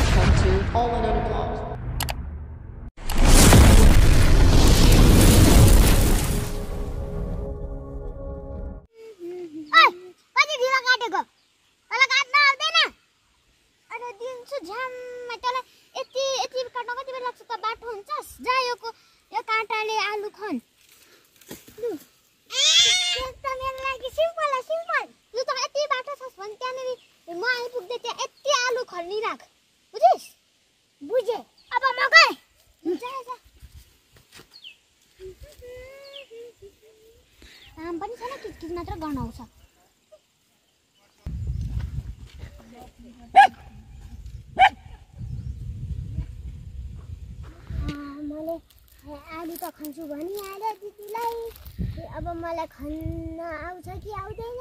Welcome to All in on Applause. मात्र गनाउँछ मैले आलु त खान्छु भनिहाले दिदीलाई अब मलाई खान्न आउँछ कि आउँदैन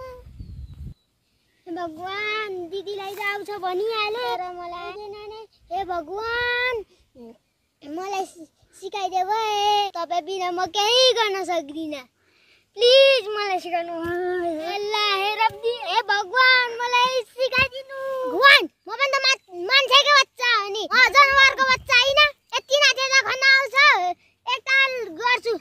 भगवान दिदीलाई त आउँछ भनिहाले र मलाई आउँदैन नै हे भगवान मलाई सिकाइदेऊ है तपाई बिना म केही गर्न सक्दिन प्लिज मलाई सिकाउनु अल्लाह हे रब्बी हे भगवान मलाई सिकाइदिनु भगवान म पनि त मान्छेको बच्चा हो नि जनावरको बच्चा हैन यति नाथे त खान आउँछ एकताल गर्छु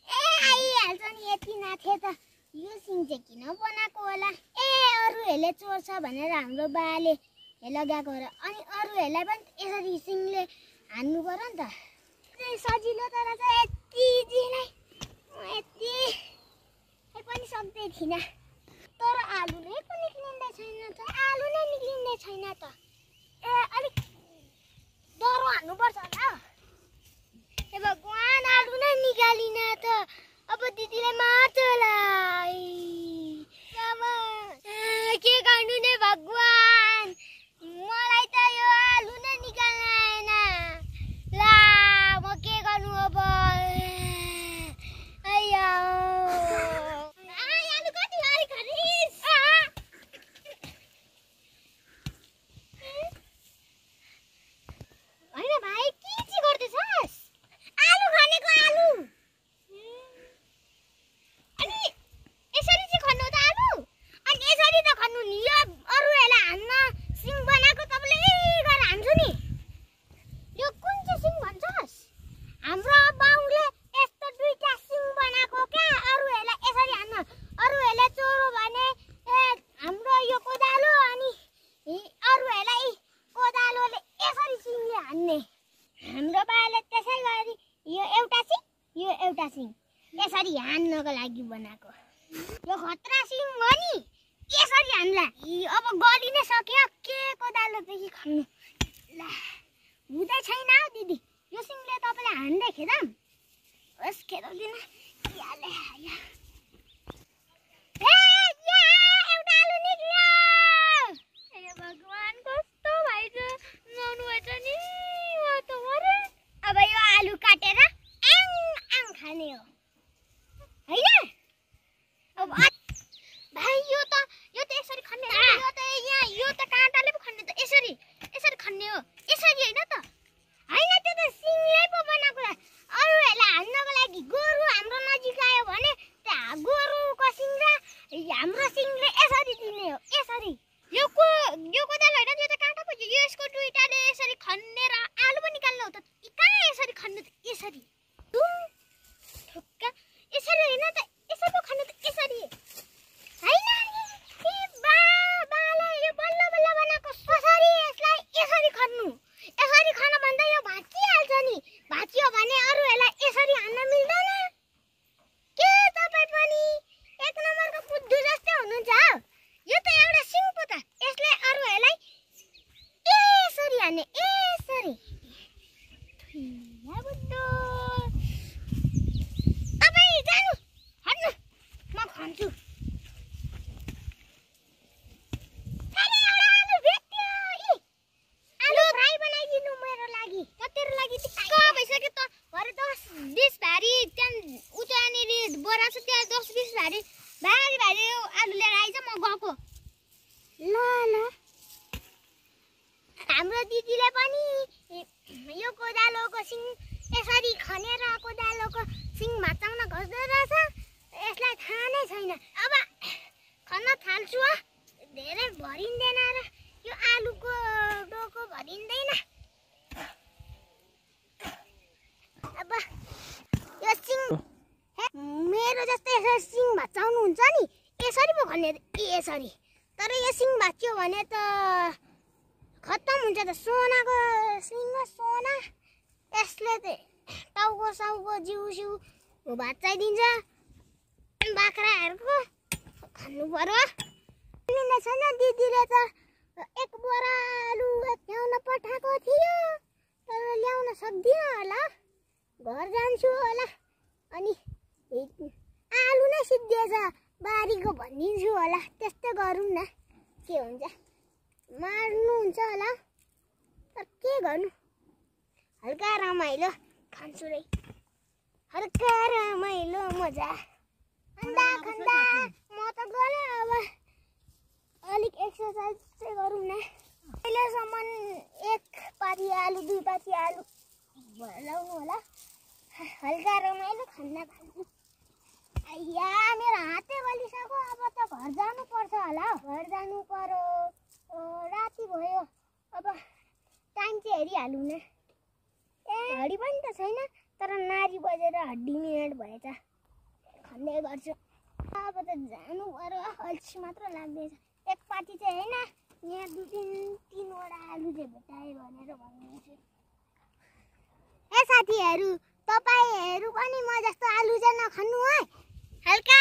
ए आइहाल्छ नि यति नाथे त यो सिङ चाहिँ किन बनाएको होला ए अरूहरूले चोर्छ भनेर हाम्रो बाले लगाएको हो र अनि अरूहरूलाई पनि यसरी सिङले हान्नु पर्यो नि त सजिलो तर चाहिँ यति जिनै यति पनि सक्दै थिइनँ तर आलु नै पो निक्लिँदै छैन त आलु नै निक्लिँदै छैन त ए अलिक डरो हान्नुपर्छ होला ए भगवान आलु नै निकालिन त अब दिदीलाई मार्छ होला के गर्नु नै भगवान मलाई त यो आलु नै निकाल्न आएन ला म के गर्नु अब आया आलु कति अलिक खरिस हैन भाइ के चाहिँ गर्दैछस् आलु खानेको आलु अनि यसरी चाहिँ खानु त आलु अनि यसरी त खानु नि यो अरूहरूलाई हान्न सिङ बनाएको तपाईँले गरेर हान्छु नि यो कुन चाहिँ सिङ भन्छस् हाम्रो बाउले यस्तो दुईटा सिङ बनाएको क्या अरूहरूलाई यसरी हान्न अरूहरूले चोरो भने हाम्रो यो कोदालो अनि अरूहरूलाई कोदालोले यसरी सिङले हान्ने हाम्रो बाले त्यसै गरी यो एउटा सिङ यसरी हान्नको लागि बनाएको यो खतरा सिङ हो नि यसरी हान्ला अब गली नै सक्यो के कोदालोदेखि खानु ला हुँदै छैन हौ दिदी यो सिङले तपाईँले हान्दै खेदाम होस् खेदाउँदिन एउटा आलु निक्ल्यो हे भगवान कस्तो भएछ नुहाउनु भएछ नि अब यो आलु काटेर आङ खाने हो हैन अब भाइ यो त यसरी खन्ने यो त काँटाले पो खन्ने त यसरी खन्ने हो यसरी हैन त हैन त्यो त सिङले पो बनाएको अरूहरूलाई हान्नको लागि गोरु हाम्रो नजिक आयो भने त्यहाँ गोरुको सिङ र हाम्रो सिङले यसरी दिने हो यसरी यो कोदालो हैन त्यो त काँटा पो यसको दुईटाले यसरी खन्ने र आलु पनि निकाल्नु हो त कहाँ यसरी खन्नु त यसरी ठुक्का यसरी हैन त यसरी पो खन्नु त यसरी हैन बाले यो बल्ल बल्ल बनाएको कसरी यसलाई यसरी खन्नु यसरी खान भन्दा यो भाँचिहाल्छ नि भाँचियो भने अरूहरूलाई यसरी हान्न मिल्दैन के तपाईँ पनि एक नम्बरको बुद्धु जस्तै हुनुहुन्छ यो त एउटा सिङ पो त यसले अरूहरूलाई यसरी हान्ने यसरी तपाईँ जानु हट्नु म खान्छु हाम्रो दिदीले पनि यो कोदालोको सिङ यसरी खनेर कोदालोको सिङ भाँचाउन खोज्दै रहेछ यसलाई थाहा नै छैन अब खन्न थाल्छु धेरै भरिँदैन र यो आलुको डोको भने यसरी तर यो सिङ भाँच्यो भने त खत्तम हुन्छ त सोनाको सिङ सोना यसले त टाउको साउको जिउ सिउ भाँचाइदिन्छ बाख्राहरूको खानु पर्यो मिल्ने छैन दिदीले त एक बोरा आलु ल्याउन पठाएको थियो तर ल्याउन सक्दिनँ होला घर जान्छु होला अनि आलु नै सिद्धिएछ बारीको भनिदिन्छु होला त्यस्तै गरौँ न के हुन्छ मार्नुहुन्छ होला तर के गर्नु हल्का रमाइलो खान्छु रे हल्का रमाइलो मजा खन्दा खन्दा म त गएँ अब अलिक एक्सर्साइज चाहिँ गरौँ न अहिलेसम्म एक पाती आलु दुई पाती आलु लाउनु होला हल्का रमाइलो खाना खान्छु आइया मेरो हातै बलिसक्यो अब त घर जानु पर्छ होला घर जानु पर्यो राति भयो अब टाइम चाहिँ हेरिहालौँ न घडी पनि त छैन तर नारी बजेर हड्डी मिनट भएछ खन्दै गर्छु अब त जानु पर्यो अल्छी मात्र लाग्दैछ एक पाटी चाहिँ होइन यहाँ तीनवटा आलु चाहिँ भेटाएँ भनेर भन्नुहुन्छ ए साथीहरू तपाईहरू पनि म जस्तो आलु चाहिँ नखानु है हल्का